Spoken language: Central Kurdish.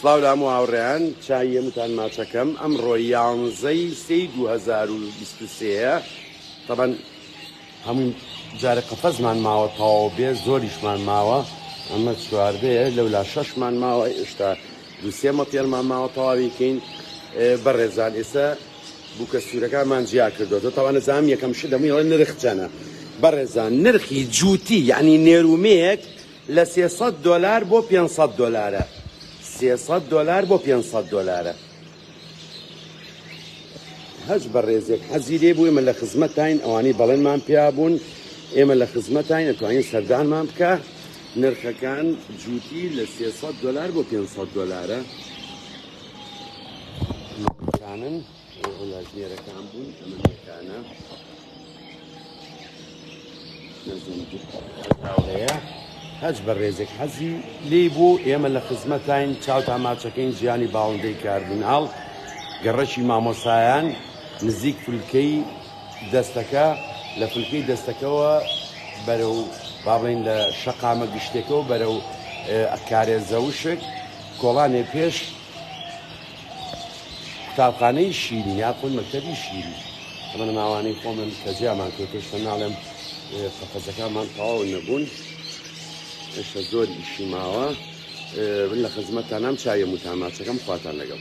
سڵاو لە هەموو هاوڕێیان چای هەمووتان ماچەکەم ئەمڕۆ یانزەی سێی 2023 یە تەبەن هەموو جارێ قەفەزمان ماوە تەواو بێ زۆریشمان ماوە ئەمە چواردەیە لەولا شەشمان ماوە ئێشتا دوو سێ مەتێرمان ماوە تەواوی کەین بەڕێزان ئێستا بووکە سوورەکانمان جیا کردوەوە تاوانە زام یەکەم شت دەمووی ئەڵێ نرخ چەنە بەڕێزان نرخی جووتی یعنی نێرومەیەک لە 300 دۆلار بۆ 500 دۆلارە 300 دۆلار بۆ 500 دۆلارە هەچ بەڕێزێک حەزی لێ بوو ئێمە لە خزمەتتاین ئەوانەی بەڵێنمان پیا بوون ئێمە لە خزمەتتاین ئەتوانین سەردانمان بکە نرخەکان جووتی لە 300 دۆلار بۆ 500 دۆلارە کانن ئەو بوون ئەمە نێکانە هاوڕێیە هەچ بەڕێزێک حەزی لێی بوو ئێمە لە خزمەتاین چاوتا ماچەکەین ژیانی باڵندەی کاردیناڵ گەڕەکی مامۆسایان نزیک فلکەی دەستەکە لە فلکەی دەستەکەوە بەرەو با بڵێین لە شەقامە گشتێکەوە بەرەو کارێزەوشک کۆڵانێ پێش قوتابخانەی شیرین یاخود مەکتەبی شیرین. ئەمە ماوانەی خۆمن کە جیامان کردووە شتە ناڵێم قەفەزەکانمان تەواو نەبوون ئێشتا زۆر ئیشی ماوە من لە خزمەتتانام چاویە موتاماچەکەم خواتان لەگەڵ.